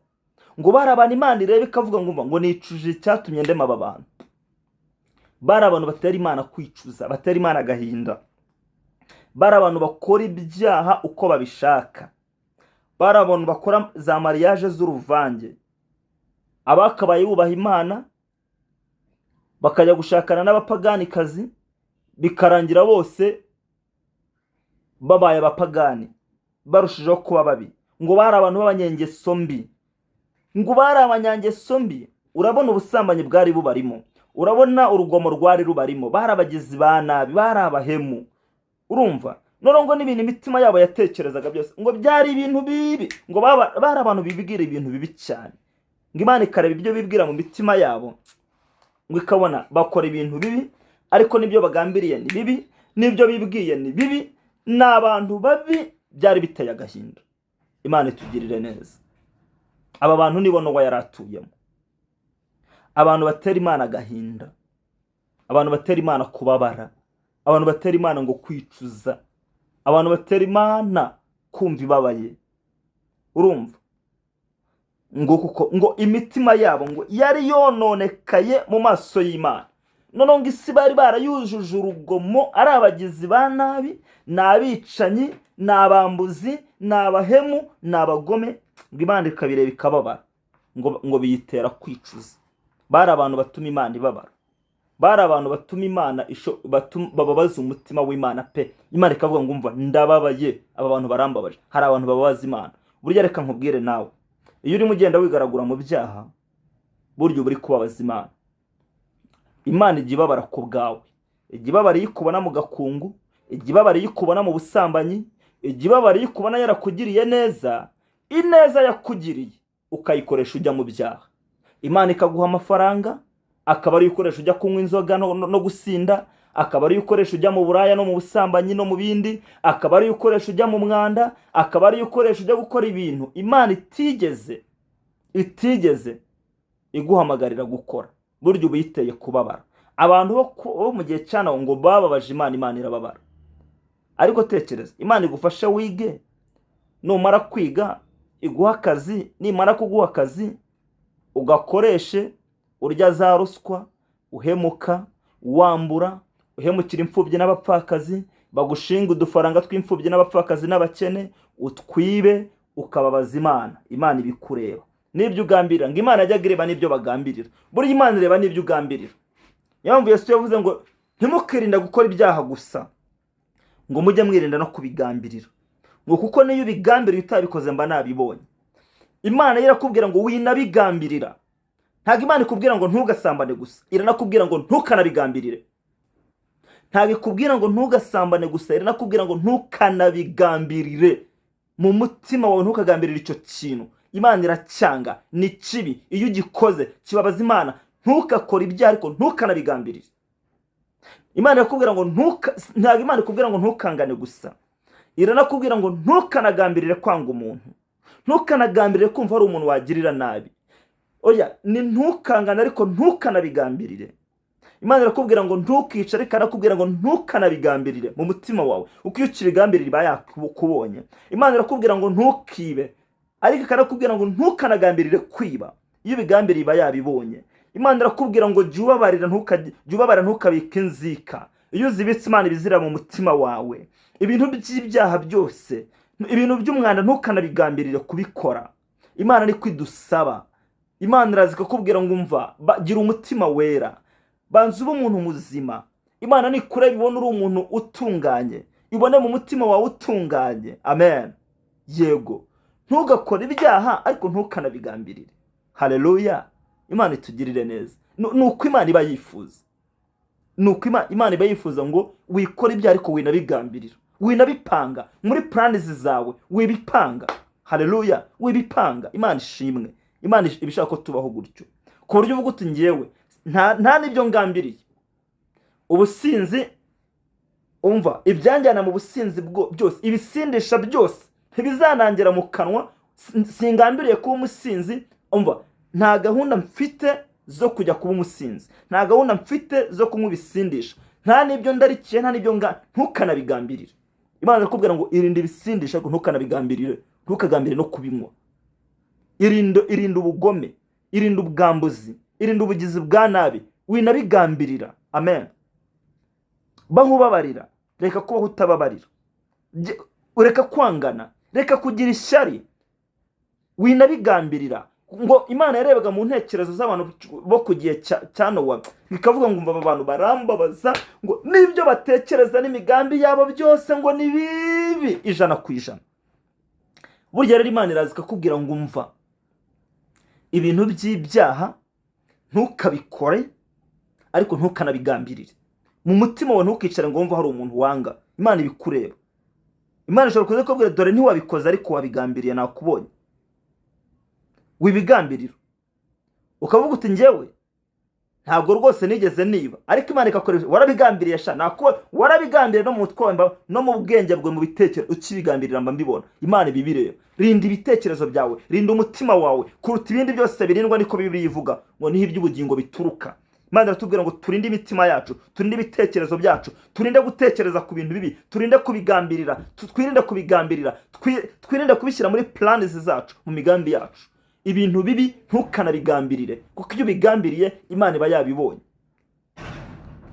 Ngo bari abantu Imana ireba ikavuga ngo umva, ngo nicuje icyatumye ndema aba bantu. Bari abantu batera Imana kwicuza, batera Imana agahinda. Bari abantu bakora ibyaha uko babishaka. Bari abantu bakora za mariage z'uruvange, abakabaye bubaha Imana bakajya gushakana n'abapaganikazi, bikarangira bose babaye abapagani, barushijeho kuba babi. Ngo bari abantu b'abanyengeso mbi, ngo bari abanyangeso mbi. Urabona ubusambanyi bwari bubarimo, urabona urugomo rwari rubarimo, bari abagizi ba nabi, bari abahemu. Urumva noneho ngo n'ibintu imitima yabo yatekerezaga byose ngo byari ibintu bibi, ngo bari abantu bibwira ibintu bibi cyane. Ngo Imana ikareba ibyo bibwira mu mitima yabo, ngo ikabona bakora ibintu bibi, ariko n'ibyo bagambiriye ni bibi, n'ibyo bibwiye ni bibi, ni abantu babi. Byari biteye agahinda. Imana itugirire neza. Aba bantu nibo Nowa yari atuyemo, abantu batera Imana agahinda, abantu batera Imana kubabara, abantu batera Imana ngo kwicuza, abantu batera Imana kumva ibabaye. Urumva ngo kuko ngo imitima yabo ngo yari yononekaye mu maso y'Imana. Noneho ngo isi bari barayujuje urugomo, ari abagizi ba nabi, ni abicanyi, ni abambuzi, ni abahemu, ni abagome. Ngo Imana ikabireba ikababara, ngo biyitera kwicuza. Bari abantu batuma Imana ibabara, bari abantu batuma Imana bababaza umutima w'Imana pe. Imana ikavuga ngo umva, ndababaye, aba bantu barambabaje. Hari abantu bababaza Imana. Burya reka nkubwire nawe, iyo urimo ugenda wigaragura mu byaha, burya uba uri kubabaza Imana. Imana ijya ibabara ku bwawe, ijya ibabara iyo ikubona mu gakungu, ijya ibabara iyo ikubona mu busambanyi, ijya ibabara iyo ikubona yarakugiriye neza, ineza yakugiriye ukayikoresha ujya mu byaha. Imana ikaguha amafaranga, akaba ariyo ukoresha ujya kunywa inzoga no gusinda, akaba ariyo ukoresha ujya mu buraya no mu busambanyi no mu bindi, akaba ariyo ukoresha ujya mu mwanda, akaba ariyo ukoresha ujya gukora ibintu Imana itigeze iguhamagarira gukora. Burya uba uyiteye kubabara. Abantu bo mu gihe cya Nowa ngo bababaje Imana, Imana irababara. Ariko tekereza, Imana igufashe wige, numara kwiga iguha akazi, nimara kuguha akazi ugakoreshe urya za ruswa, uhemuka, wambura, uhemukira imfubyi n'abapfakazi, bagushinga udufaranga tw'imfubyi n'abapfakazi n'abakene, utwibe, ukababaza Imana. Imana ibikureba n'ibyo ugambirira. Ngo Imana yajyaga ireba n'ibyo bagambirira. Burya Imana ireba n'ibyo ugambirira. Niyo mpamvu Yesu yavuze ngo ntimukirinde gukora ibyaha gusa, ngo mujye mwirinda no kubigambirira, ngo kuko niyo ubigambiriye utabikoze mba nabibonye. Imana irakubwira ngo winabigambirira. Ntabwo Imana ikubwira ngo ntugasambane gusa, iranakubwira ngo ntukanabigambirire. Ntabwo ikubwira ngo ntugasambane gusa, iranakubwira ngo ntukanabigambirire. Mu mutima wawe ntukagambirire icyo kintu. Imana iracyanga, ni kibi, iyo ugikoze kibabaza Imana. Ntukakore ibyaha ariko ntukanabigambirire. Imana irakubwira ngo ntabwo Imana ikubwira ngo ntukangane gusa, iranakubwira ngo ntukanagambirire kwanga umuntu, ntukanagambirire kumva hari umuntu wagirira nabi. Oya, ni ntukangane ariko ntukanabigambirire. Imana irakubwira ngo ntukice, ariko arakubwira ngo ntukanabigambirire mu mutima wawe, uko iyo ukibigambirira iba yakubonye. Imana irakubwira ngo ntukibe, ariko ikarakubwira ngo ntukanagambirire kwiba, iyo ubigambiriye iba yabibonye. Imana irakubwira ngo jya ubabarira, jya ubabara, ntukabike inzika, iyo uzibitse Imana ibizira mu mutima wawe. Ibintu by'ibyaha byose, ibintu by'umwanda, ntukanabigambirire kubikora. Imana niko idusaba. Imana iraza ikakubwira ngo umva, gira umutima wera, banza ube umuntu muzima. Imana nikureba ibone uri umuntu utunganye, ibone mu mutima wawe utunganye. Amen. Yego, ntugakore ibyaha ariko ntukanabigambirire. Haleluya. Imana itugirire neza. Ni uko Imana iba yifuza, ni uko Imana iba yifuza ngo wikore ibyaha ariko winabigambirira, winabipanga muri plans zawe, wibipanga. Haleluya, wibipanga. Imana ishimwe. Imana iba ishaka ko tubaho gutyo, ku buryo uvuga uti ngewe nta n'ibyo ngambiriye. Ubusinzi, umva, ibyanjyana mu businzi byose, ibisindisha byose ntibizanangira mu kanwa. Singambiriye kuba umusinzi. Umva, nta gahunda mfite zo kujya kuba umusinzi, nta gahunda mfite zo kunywa ibisindisha, nta n'ibyo ndarikiye, nta n'ibyo nga ntukanabigambirire. Imana irakubwira ngo irinde ibisindisha ariko ntukanabigambirire, ntukagambire no kubinywa. Irinde ubugome, irinde ubwambuzi, irinde ubugizi bwa nabi, winabigambirira. Amen. Baho ubabarira, reka kubaho utababarira. Reka kwangana, reka kugira ishyari, winabigambirira. Ngo Imana yarebaga mu ntekerezo z'abantu bo ku gihe cya Nowa, ikavuga ngo umva, aba bantu barambabaza, ngo n'ibyo batekereza n'imigambi yabo byose ngo ni bibi 100%. Burya rero Imana iraza ikakubwira ngo umva, ibintu by'ibyaha ntukabikore ariko ntukanabigambirire mu mutima wawe. Ntukicare ngo wumve hari umuntu wanga. Imana ibikureba. Imana ishobora kuza ikubwira, dore ntiwabikoze ariko wabigambiriye, nakubonye. Wibigambirira, ukavuga uti njyewe ntabwo rwose nigeze niba, ariko Imana ikakoresha warabigambiriye sha, nakubonye warabigambiriye no mu mutwe wawe, no mu bwenge bwawe, mu bitekerezo ukibigambirira mba mbibona. Imana ibibireba. Rinda ibitekerezo byawe, rinda umutima wawe kuruta ibindi byose birindwa, niko Bibiliya ivuga ngo niho iby'ubugingo bituruka. Imana iratubwira ngo turinde imitima yacu, turinde ibitekerezo byacu, turinde gutekereza ku bintu bibi, turinde kubigambirira, twirinde kubigambirira, twirinde kubishyira muri plans zacu, mu migambi yacu. Ibintu bibi ntukanabigambirire, kuko iyo ubigambiriye Imana iba yabibonye,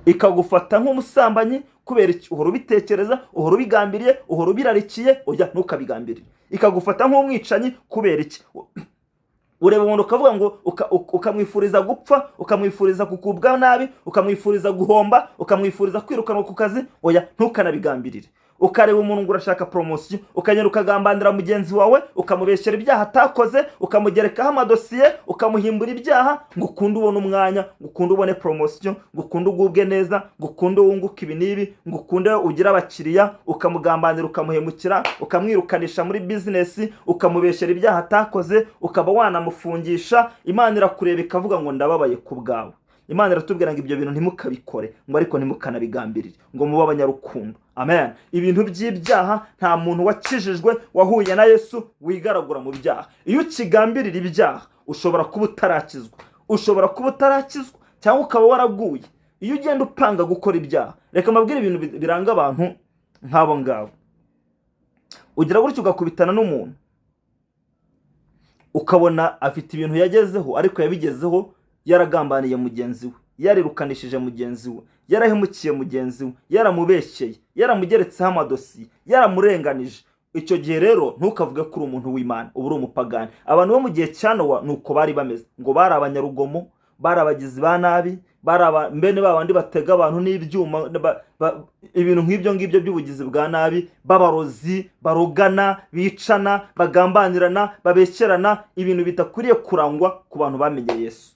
ikagufata nk'umusambanyi. Kubera iki? Uhora ubitekereza, uhora ubigambiriye, uhora ubirarikiye. Oya, ntukabigambirire. Ikagufata nk'umwicanyi. Kubera iki? Ureba umuntu ukavuga ngo ukamwifuriza gupfa, ukamwifuriza kugubwa nabi, ukamwifuriza guhomba, ukamwifuriza kwirukanwa ku kazi. Oya, ntukanabigambirire. Ukareba umuntu ngo urashaka promotion, ukagenda ukagambanira mugenzi wawe, ukamubeshyera ibyaha atakoze, ukamugerekaho amadosiye, ukamuhimbura ibyaha, ngo ukunde ubone umwanya, ngo ukunde ubone promotion, ngo ukunde ugubwe neza, ngo ukunde wunguke ibi n'ibi, ngo ukunde ugire abakiriya. Ukamugambanira, ukamuhemukira, ukamwirukanisha muri business, ukamubeshyera ibyaha atakoze, ukaba wanamufungisha. Imana irakureba ikavuga ngo ndababaye ku bwawe. Imana iratubwira ngo ibyo bintu ntimukabikore, ngo ariko ntimukanabigambirire, ngo mube abanyarukundo. Amen. Ibintu by'ibyaha, nta muntu wakijijwe wahuye na Yesu wigaragura mu byaha. Iyo ukigambirira ibyaha, ushobora kuba utarakizwa, ushobora kuba utarakizwa cyangwa ukaba waraguye. Iyo ugenda upanga gukora ibyaha, reka mbabwire ibintu biranga abantu nk'abo ngabo. Ugira gutyo ugakubitana n'umuntu, ukabona afite ibintu yagezeho, ariko yabigezeho yaragambaniye mugenzi we, yarirukanishije mugenzi we, yarahemukiye mugenzi we, yaramubeshyeye, yaramugeretseho amadosiye, yaramurenganije. Icyo gihe rero ntukavuge ko uri umuntu w'Imana, uba uri umupagani. Abantu bo mu gihe cya Nowa ni uko bari bameze, ngo bari abanyarugomo, bari abagizi ba nabi, bari mbene ba bandi batega abantu n'ibyuma, ibintu nk'ibyo ngibyo by'ubugizi bwa nabi, b'abarozi, barogana, bicana, bagambanirana, babeshyerana, ibintu bidakwiriye kurangwa ku bantu bamenye Yesu.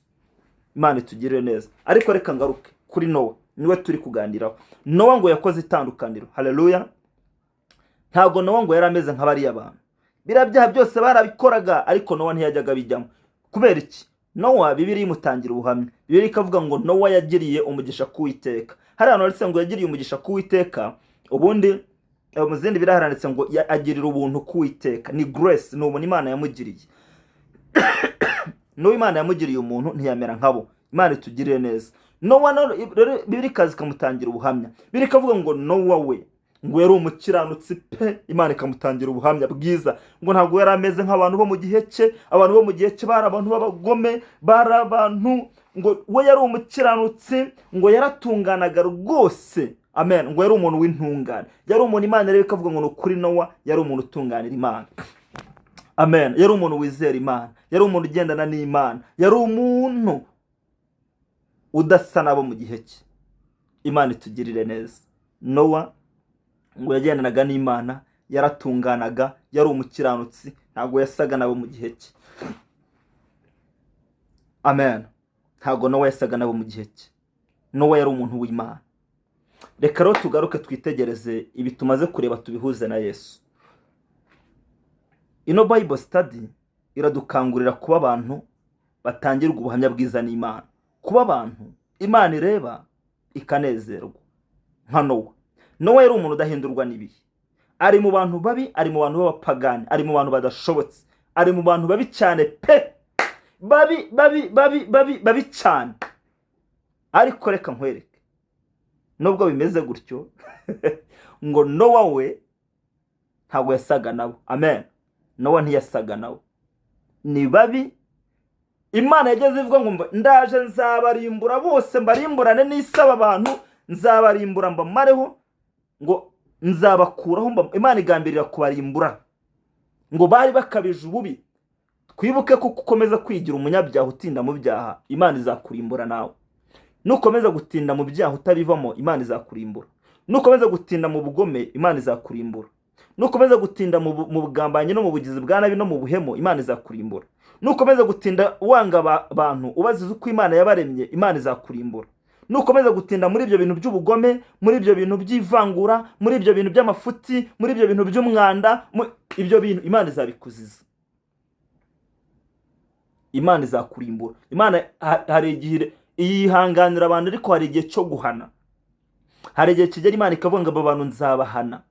Imana itugirire neza. Ariko reka ngaruke kuri Nowa, niwe turi kuganiraho. Nowa ngo yakoze itandukaniro. Haleluya. Ntabwo Nowa ngo yari ameze nka bariya bantu. Biriya byaha byose barabikoraga, ariko Nowa ntiyajyaga bijyamo. Kubera iki? Nowa, Bibiliya imutangira ubuhamya. Bibiliya ikavuga ngo Nowa yagiriye umugisha k'Uwiteka. Hari ahantu handitse ngo yagiriye umugisha k'Uwiteka, ubundi mu zindi biraharanditse ngo agirira ubuntu k'Uwiteka. Ni grace, ni ubuntu Imana yamugiriye. Nowa Imana yamugiriye umuntu, ntiyamera nkabo. Imana itugirire neza. Nowa rero Bibiliya ikaza ikamutangira ubuhamya. Bibiliya ikavuga ngo Nowa we ngo yari umukiranutsi pe. Imana ikamutangira ubuhamya bwiza, ngo ntabwo yari ameze nk'abantu bo mu gihe cye. Abantu bo mu gihe cye bari abantu b'abagome, bari abantu, ngo we yari umukiranutsi, ngo yaratunganaga rwose. Amen. Ngo yari umuntu w'intungane, yari umuntu Imana rero ikavuga ngo ni ukuri Nowa yari umuntu utunganira Imana. Amen. Yari umuntu wizera Imana, yari umuntu ugendana n'Imana, yari umuntu udasa nabo mu gihe cye. Imana itugirire neza. Nowa ngo yagendanaga n'Imana, yaratunganaga, yari umukiranutsi, ntabwo yasaga nabo mu gihe cye. Amen. Ntabwo Nowa yasaga nabo mu gihe cye. Nowa yari umuntu w'Imana. Reka rero tugaruke twitegereze ibi tumaze kureba, tubihuze na Yesu. Ino Bible study iradukangurira kuba abantu batangirwa ubuhamya bwiza n'Imana, kuba abantu Imana ireba ikanezerwa nka Nowa. Nowa yari umuntu udahindurwa n'ibihe. Ari mu bantu babi, ari mu bantu b'abapagani, ari mu bantu badashobotse, ari mu bantu babi cyane pe, babi babi babi babi babi cyane. Ariko reka nkwereke, nubwo bimeze gutyo, ngo Nowa we ntabwo yasaga nabo. Amen. Nowa ntiyasaga nabo, ni babi. Imana yageze ivuga ngo ndaje nzabarimbura bose, mbarimburane n'isaba abantu, nzabarimbura mbamareho, ngo nzabakuraho. Imana igambirira kubarimbura, ngo bari bakabije ububi. Twibuke ko ukomeza kwigira umunyabyaha, utinda mu byaha, Imana izakurimbura nawe. Nukomeza gutinda mu byaha utabivamo, Imana izakurimbura. Nukomeza gutinda mu bugome, Imana izakurimbura. Nukomeza gutinda mu bugambanyi no mu bugizi bwa nabi no mu buhemu, Imana izakurimbura. Nukomeza gutinda wanga abantu ubaziza uko Imana yabaremye, Imana izakurimbura. Nukomeza gutinda muri ibyo bintu by'ubugome, muri ibyo bintu by'ivangura, muri ibyo bintu by'amafuti, muri ibyo bintu by'umwanda, ibyo bintu Imana izabikuziza, Imana izakurimbura. Imana hari igihe yihanganira abantu, ariko hari igihe cyo guhana. Hari igihe kigera Imana ikavuga ngo aba bantu nzabahana.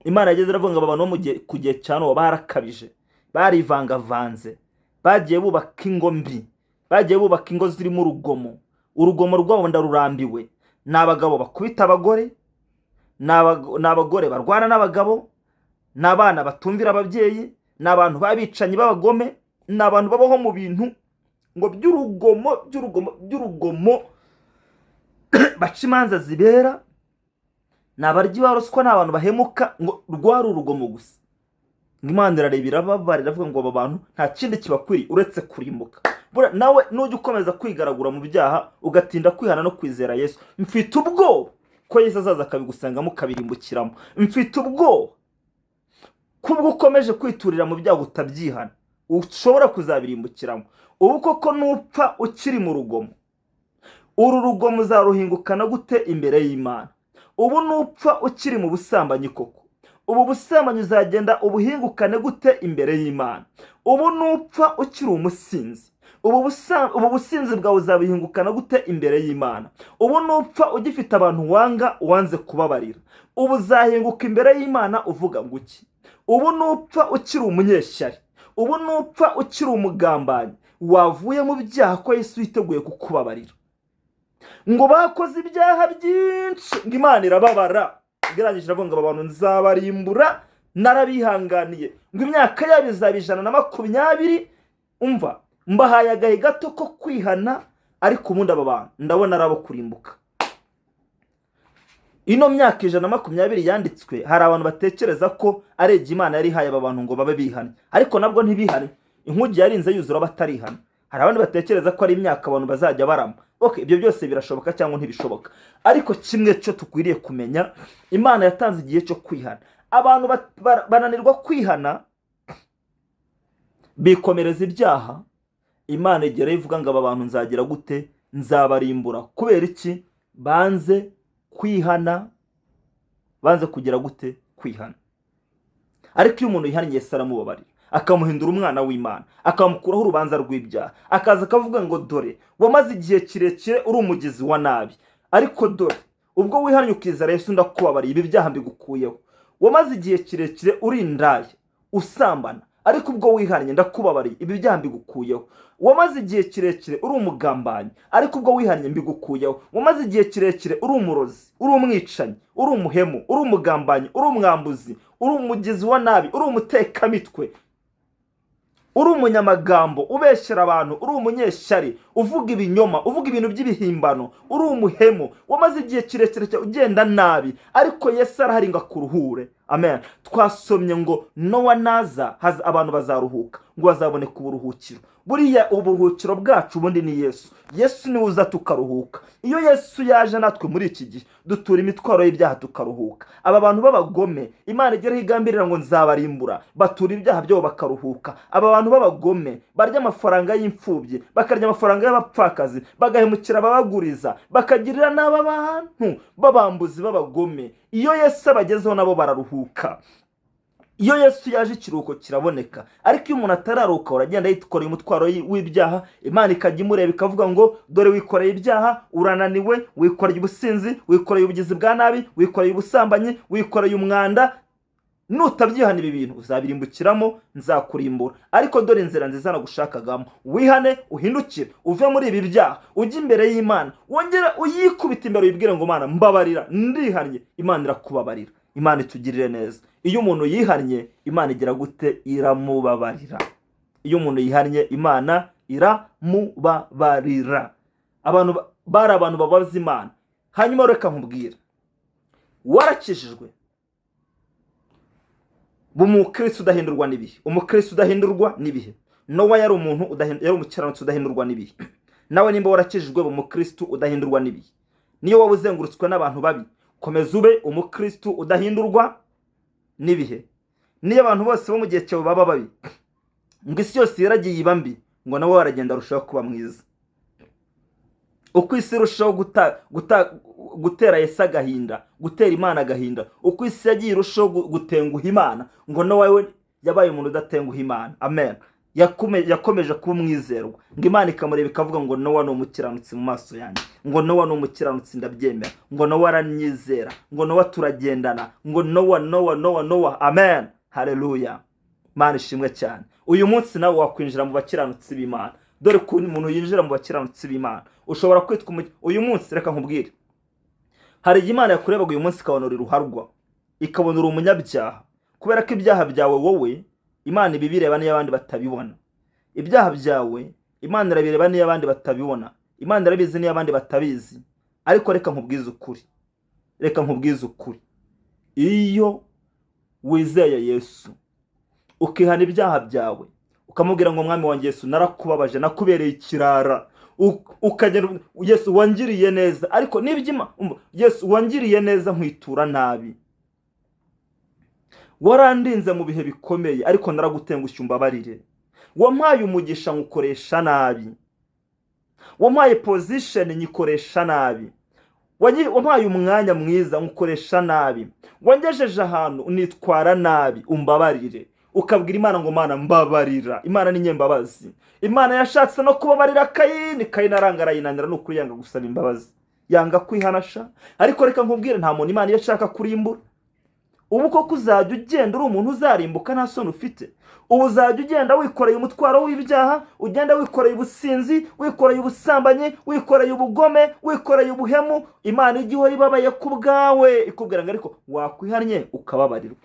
Imana yageze iravuga ngo aba bantu bo ku gihe cya Nowa barakabije, barivangavanze, bagiye bubaka ingo mbi, bagiye bubaka ingo zirimo urugomo. Urugomo rwabo ndarurambiwe. Ni abagabo bakubita abagore, ni abagore barwana n'abagabo, ni abana batumvira ababyeyi, ni abantu b'abicanyi b'abagome, ni abantu babaho mu bintu ngo by'urugomo, by'urugomo, by'urugomo, baca imanza zibera, ni abaryi ba ruswa, ni abantu bahemuka, ngo rwari urugomo gusa. Ngo Imana irareba irababara, iravuga ngo aba bantu nta kindi kibakwiriye uretse kurimbuka. Nawe nujya ukomeza kwigaragura mu byaha, ugatinda kwihana no kwizera Yesu, mfite ubwoba. ko Yesu azaza akabigusangamo ukabirimbukiramo. Mfite ubwoba kubwo ukomeje kwiturira mu byaha utabyihana, ushobora kuzabirimbukiramo. Ubu koko nupfa ukiri mu rugomo, uru rugomo uzaruhingukana gute imbere y'Imana? Ubu nupfa ukiri mu busambanyi koko, ubu busambanyi uzagenda ubuhingukane gute imbere y'Imana? Ubu nupfa ukiri umusinzi, ubu businzi bwawe uzabuhingukana gute imbere y'Imana? Ubu nupfa ugifite abantu wanga, wanze kubabarira, ubu uzahinguka imbere y'Imana uvuga ngo iki? Ubu nupfa ukiri umunyeshyari, ubu nupfa ukiri umugambanyi, wavuye mu byaha ko Yesu yiteguye kukubabarira. Ngo bakoze ibyaha byinshi, ngo Imana irababara, irangije iravuga ngo aba bantu nzabarimbura, narabihanganiye, ngo imyaka yabo izaba 120. Umva, mbahaye agahe gato ko kwihana, ariko ubundi aba bantu ndabona ari abo kurimbuka. Ino myaka 120 yanditswe, hari abantu batekereza ko ari igihe Imana yari ihaye aba bantu ngo babe bihane, ariko nabwo ntibihane. Inkuge yarinze yuzura batarihana. Hari abandi batekereza ko ari imyaka abantu bazajya barama. Okay, ibyo byose birashoboka cyangwa ntibishoboka, ariko kimwe cyo dukwiriye kumenya, Imana yatanze igihe cyo kwihana. Abantu bananirwa kwihana, bikomereza ibyaha. Imana igera ivuga ngo aba bantu nzagira gute? Nzabarimbura. Kubera iki? Banze kwihana, banze kugira gute? Kwihana. Ariko iyo umuntu yihannye, Yesu aramubabarira, akamuhindura umwana w'Imana, akamukuraho urubanza rw'ibyaha, akaza akavuga ngo dore wamaze igihe kirekire uri umugizi wa nabi, ariko dore ubwo wihannye ukizera Yesu ndakubabariye, ibi byaha mbigukuyeho. Wamaze igihe kirekire uri indaya usambana, ariko ubwo wihannye ndakubabariye, ibi byaha mbigukuyeho. Wamaze igihe kirekire uri umugambanyi, ariko ubwo wihannye mbigukuyeho. Wamaze igihe kirekire uri umurozi, uri umwicanyi, uri umuhemu, uri umugambanyi, uri umwambuzi, uri umugizi wa nabi, uri umutekamitwe, uri umunyamagambo ubeshyera abantu, uri umunyeshyari, uvuga ibinyoma, uvuga ibintu by'ibihimbano, uri umuhemu, wamaze igihe kirekire ugenda nabi, ariko Yesu arahari ngo akuruhure. Amen. Twasomye ngo Nowa naza abantu bazaruhuka, ngo bazaboneka uburuhukiro. Buriya uburuhukiro bwacu ubundi ni Yesu. Yesu niwe uza tukaruhuka. Iyo Yesu yaje natwe muri iki gihe dutura imitwaro y'ibyaha tukaruhuka. Aba bantu b'abagome Imana igeraho igambirira ngo nzabarimbura, batura ibyaha byabo bakaruhuka. Aba bantu b'abagome barya amafaranga y'imfubyi, bakarya amafaranga y'abapfakazi, bagahemukira ababaguriza, bakagirira n'aba bantu b'abambuzi b'abagome, iyo Yesu abagezeho nabo bararuhuka. Iyo Yesu yaje ikiruhuko kiraboneka. Ariko iyo umuntu atararuhuka, uragenda yikoreye umutwaro w'ibyaha, Imana ikajya imureba ikavuga ngo dore wikoreye ibyaha, urananiwe, wikoreye ubusinzi, wikoreye ubugizi bwa nabi, wikoreye ubusambanyi, wikoreye umwanda, nutabyihana ibi bintu uzabirimbukiramo, nzakurimbura. Ariko dore inzira nziza nagushakagamo, wihane, uhindukire, uve muri ibi byaha, ujye imbere y'Imana, wongere uyikubite imbere, uyibwire ngo Mana mbabarira, ndihannye. Imana irakubabarira. Imana itugirire neza. Iyo umuntu yihannye, Imana igira gute? Iramubabarira. Iyo umuntu yihannye, Imana iramubabarira. Abantu bari abantu babaza Imana. Hanyuma reka nkubwire, warakijijwe, umukristo udahindurwa n'ibihe, umukristo udahindurwa n'ibihe. Nowa yari umuntu yari umukiranutsi udahindurwa n'ibihe. Nawe nimba warakijijwe, umukristo udahindurwa n'ibihe. Niyo waba uzengurutswe n'abantu babi, komeza ube umukristo udahindurwa n'ibihe. Niyo abantu bose bo mu gihe cyawe baba babi, ngo isi yose yaragiye iba mbi, ngo nawe waragenda arushaho kuba mwiza. Uko isi irushaho gutera Yesu agahinda, gutera Imana agahinda, uko isi yagiye irushaho gutenguha Imana, ngo nawe yabaye umuntu udatenguha Imana. Amen. Yakomeje kuba umwizerwa, ngo Imana ikamureba ikavuga ngo Nowa ni umukiranutsi mu maso yanjye, ngo Nowa ni umukiranutsi ndabyemera, ngo Nowa aranyizera, ngo Nowa turagendana, ngo Nowa, Nowa, Nowa, Nowa. Amen, haleluya, Imana ishimwe cyane. Uyu munsi nawe wakwinjira mu bakiranutsi b'Imana. Dore ukuntu umuntu yinjira mu bakiranutsi b'Imana. Ushobora kwitwa uyu munsi, reka nkubwire, hari igihe Imana yakurebaga uyu munsi ikabona uri ruharwa, ikabona uri umunyabyaha, kubera ko ibyaha byawe wowe Imana ibibireba niyo abandi batabibona. Ibyaha byawe Imana irabireba niyo abandi batabibona. Imana irabizi niyo abandi batabizi. Ariko reka nkubwize ukuri, reka nkubwize ukuri, iyo wizeye Yesu ukihana ibyaha byawe, ukamubwira ngo Mwami wanjye Yesu, narakubabaje, nakubereye ikirara. Ukagenda Yesu wangiriye neza, ariko n'iby'Imana, Yesu wangiriye neza nkwitura nabi, warandinze mu bihe bikomeye ariko naragutengushye, umbabarire. Wampaye umugisha nywukoresha nabi, wampaye position nyikoresha nabi, wampaye umwanya mwiza nywukoresha nabi, wangejeje ahantu nitwara nabi, umbabarire. Ukabwira Imana ngo: "Mana, mbabarira." Imana ni nyembabazi. Imana yashatse no kubabarira Kayini, Kayini aranga, arayinanira. Ni ukuri, yanga gusaba imbabazi, yanga kwihanasha. Ariko reka nkubwire, nta muntu Imana iyo ashaka kurimbura. Ubu koko uzajya ugenda uri umuntu uzarimbuka nta soni ufite? Ubu uzajya ugenda wikoreye umutwaro w'ibyaha, ugenda wikoreye ubusinzi, wikoreye ubusambanyi, wikoreye ubugome, wikoreye ubuhemu. Imana ijya ihora ibabaye ku bwawe, ikubwira ngo: "Ariko wakwihannye ukababarirwa."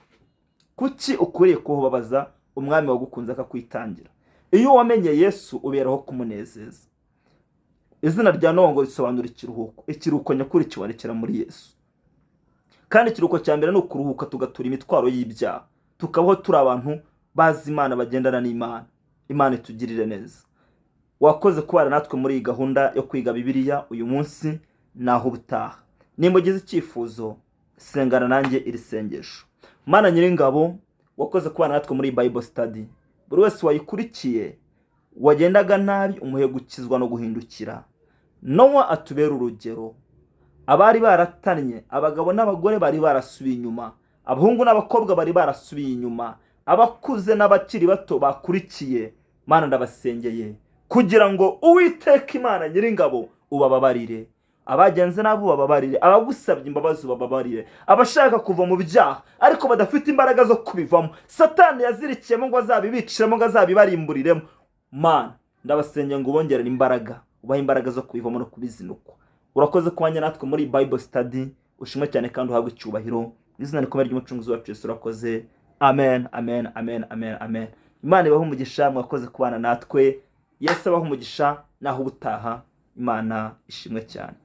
Kuki ukwiriye kubabaza umwami wagukunze akakwitangira? Iyo wamenye Yesu uberaho kumunezeza. Izina rya Nowa ngo risobanura ikiruhuko. Ikiruhuko nyakuri kibonekera muri Yesu. Kandi ikiruhuko cya mbere ni ukuruhuka tugatura imitwaro y'ibyaha, tukabaho turi abantu bazi Imana, bagendana n'Imana. Imana itugirire neza. Wakoze kubana natwe muri iyi gahunda yo kwiga Bibiliya uyu munsi. Naho ubutaha. Nimba ugize icyifuzo, sengana nanjye iri sengesho. Mana Nyiringabo, wakoze kubana natwe muri iyi Bible study. Buri wese wayikurikiye wagendaga nabi, umuhe gukizwa no guhindukira. Nowa atubere urugero. Abari baratannye, abagabo n'abagore bari barasubiye inyuma, abahungu n'abakobwa bari barasubiye inyuma, abakuze n'abakiri bato bakurikiye, Mana, ndabasengeye kugira ngo Uwiteka Imana Nyiringabo ubababarire. Abagenze nabo ubababarire, abagusabye imbabazi ubababarire, abashaka kuva mu byaha ariko badafite imbaraga zo kubivamo, Satani yazirikiyemo ngo azabibiciremo, ngo azabibarimburiremo, Mana, ndabasengeye ngo ubongerere imbaraga, ubahe imbaraga zo kubivamo no kubizinukwa. Urakoze kubanya natwe muri Bible study. Ushimwe cyane kandi uhabwe icyubahiro mu izina rikomeye ry'Umucunguzi wacu Yesu. Urakoze. Amen, amen, amen, amen, amen. Imana ibahe umugisha. Mwakoze kubana natwe. Yesu abahe umugisha. Naho ubutaha. Imana ishimwe cyane.